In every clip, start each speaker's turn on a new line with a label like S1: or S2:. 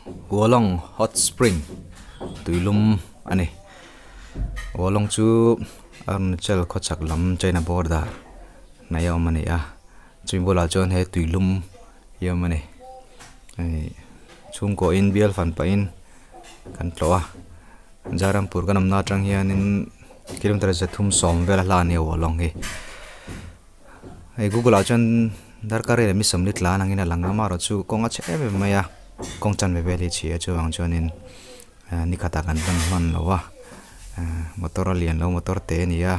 S1: Wolong hot spring tuilum a ni Wolong chu Arunachal khawchhak lam China border hnaih a awm a ni a chumi bulah chuan he tuilum hi a awm a ni hei chhungkaw in bial fan pahin kan tlawh a Jarampur kan awmna atang hianin kilometer 370 vel a hla a ni a Wolong hi. Hei google ah chuan darkar leh mi sawmli tlan angin a lang a amaherawh chu kawng a chhe em em mai a kawng chanve vel hi chhia chuvang chuanin ni khatah kan hman hman lo a motor a lian lo motor te a ni a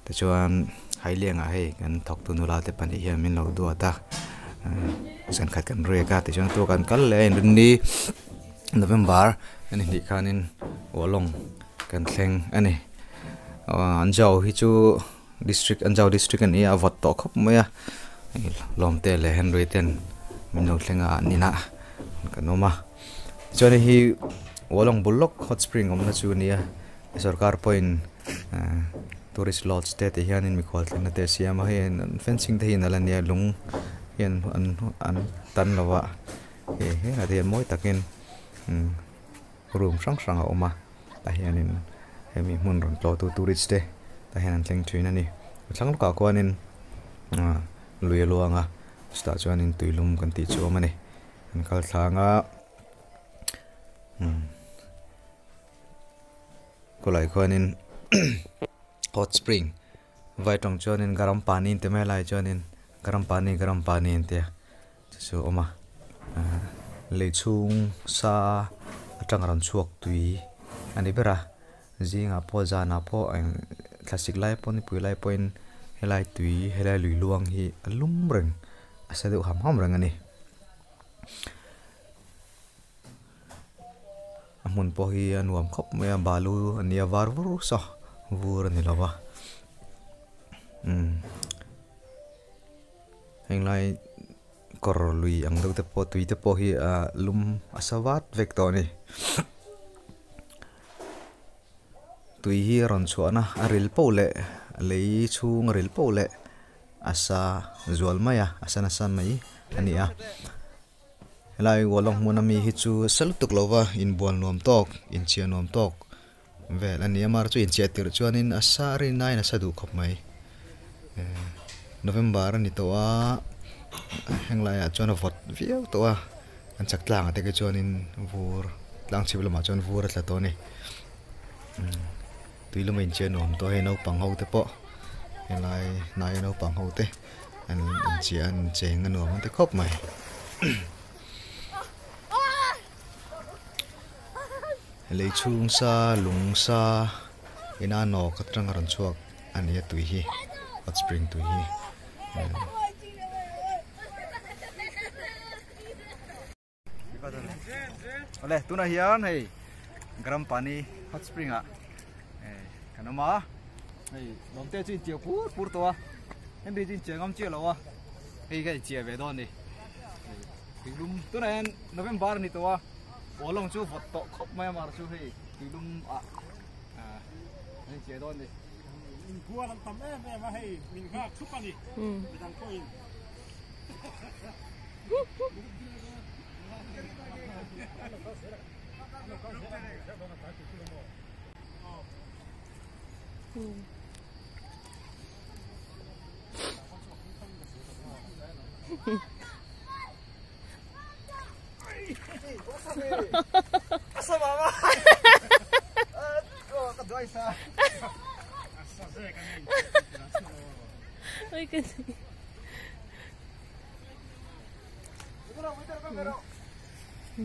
S1: tichuan hailiangah hei kan thawktu nula te pahnih hian min lo duat a zan khat kan riak a tichuan tu kan kal leh a inrinni November a ni hnih khanin Ualawng kan thleng a ni an zau hi chu. District Anjaw district a ni a a vawt tawh khawp mai a Lawmte leh Henry ten min lo thleng a an inah kan awm a chuan hei hi Walong bul lawk hot spring awmna chu a ni a sorkar pawhin tourist lodge te ti hianin mikhual thlenna te a siam a hei an fencing te hi nalh a nia lung hian an an tan lo a hei helai te hian mawi takin room hrang hrang a awm a tah hianin hemi hmun rawn tlawh tu tourist te tah hian an thleng thin a ni a thlang lawkah khuanin ah lui a luang a chutah chuanin tuilum kan tih chu a awm a ni an kal thlang a umm khawlai khuanin hot spring vai tawng chuanin garam pani an ti mai a lai chuanin garam pani garam pani an tia. Chu chu a awm a ahh lei chhung sa atanga rawn chhuak tui a ni ber a zingah pawh zanah pawh eng thlasik lai pawh nipui lai pawhin helai tui helai lui luang hi a lum reng a sa deuh ham ham reng a ni a hmun pawh hi a nuam khawp mai a balu a nia var vur saw vur a ni lo va umm. Henglai kawr lui ang deuh te pawh tui te pawh hi ah lum a sa vat vek tawh a ni tui hi a rawn chhuah na a ril poh leh lei chhung a ril poh leh a sa zual mai a a sa nasa mai a ni a helai ualawng hmun ami hi chu sa lutuk lo va inbual nuam tawk inchhiar nuam tawk vel a ni a mar chu inchhiah tirh chuanin a sa rin aiin a sa duh khawp mai November a ni tawh a heng laiah chuan a vawt viau tawh a an chak tlangah te khi chuanin vur tlang chhip lamah chuan vur a tla tawh a ni tui lama inchhiah nuam tawh a hei naupang ho te pawh helai hnaia naupang ho te an inchhiah an incheng a nuam an ti khawp mai. Lei chhung sa lung sa ina nawk atanga rawn chhuak a ni a tui hi hot spring tui hi. Awle tunah hian hei garam pani hot spring ah kan awm a hei lawmte chu inchiah pur pur tawh a Henry chu inchiah ngam chiah lo a hei ka inchiah ve dawn a ni. Tuilum tunah hian November a ni tawh a Ualawng chu vawt tawh khawp mai a mar chu hei tuilum ah an inchiai dawn a ni.
S2: Inbual an tam em em a hei min nghak thup a ni midang pawhin.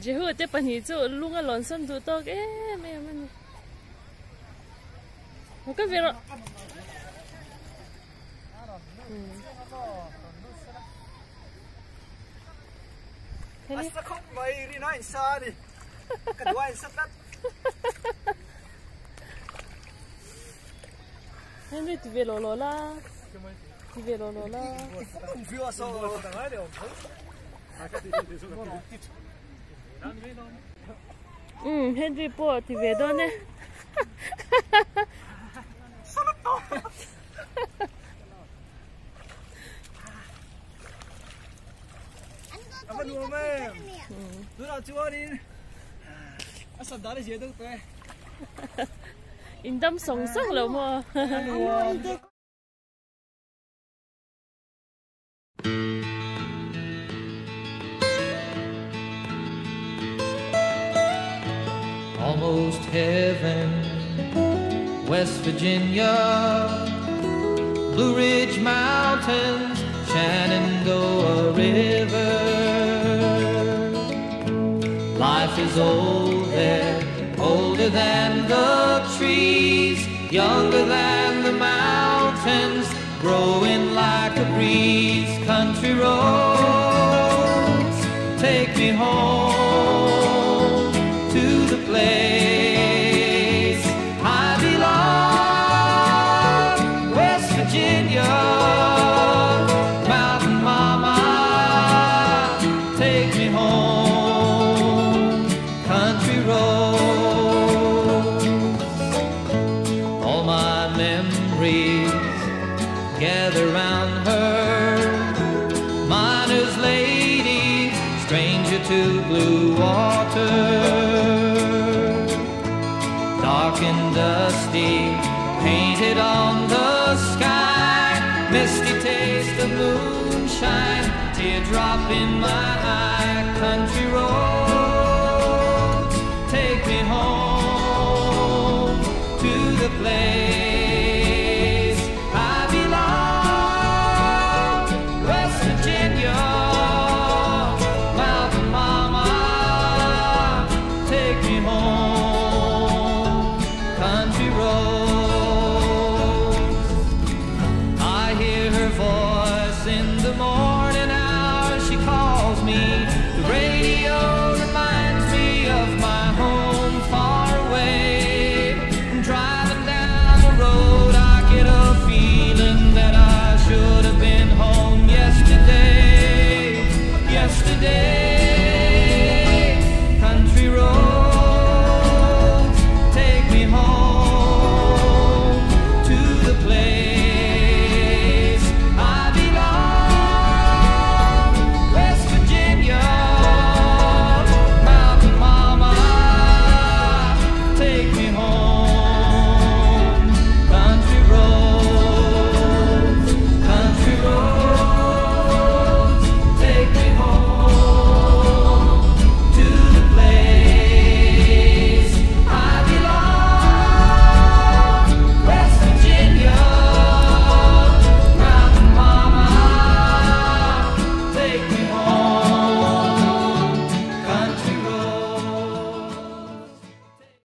S3: Jehu te pahnih chu lung a lawn sawn duh tawk em em a ni. Ka ve rawh.
S1: Asa khawp mai rin a insa a ni. Ka duh a insa tlat.
S3: Henry ti ve lo lo la. Ti ve lo lo la. Henry pawh ti ve dawn e.
S1: Ava nuam em. Tunah chuanin.
S3: In dam sawng sawng lo maw?
S4: Almost heaven, West Virginia, Blue Ridge Mountains, Shenandoah River. Life is old there, older than the trees, younger than the mountains, growing like a breeze. Country roads, take me home to the place I belong, West Virginia, Mountain Mama, take me home, country roads. All my memories gather round her, miner's lady, stranger to blue water. Dark and dusty, painted on the sky, misty taste of moonshine, teardrop in my eye, country